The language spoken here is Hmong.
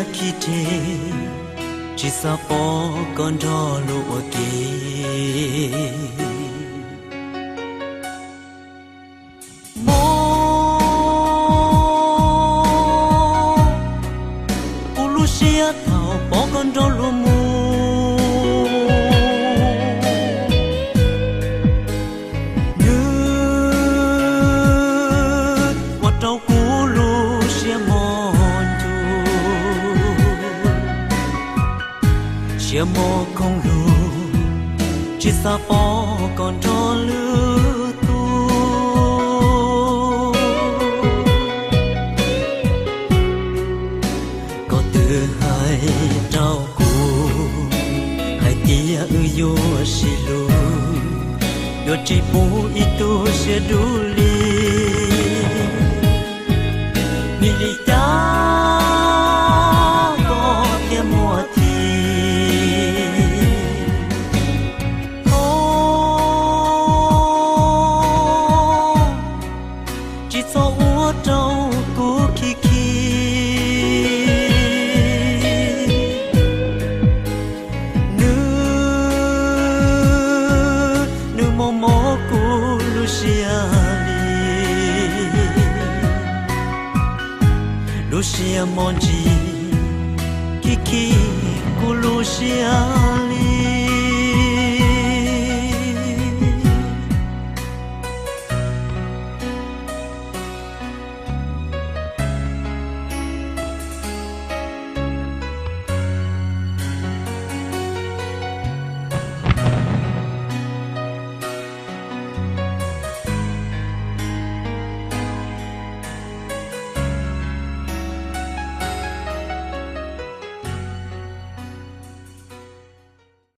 Khi rhe, tsis xav pom koj nrog luag ua ke. Mob, kuv lub siab thaum pom koj nrog luag mus. Nws ua rau kuv lub siab mob ncu, siab mob khoom lug, tsis xav pom koj nrog lwm tus. Koj twb hais rau kuv hais tias wb yuav sib hlub, yuav tsis pub ib tug siab dub li. Vim li cas koj thiaj muaj thiab? Thov tsis txhob ua rau kuv khib khib. Nws, nws mob mob kuv lub siab li, lub siab mob ntsis, khib khib kuv lub siab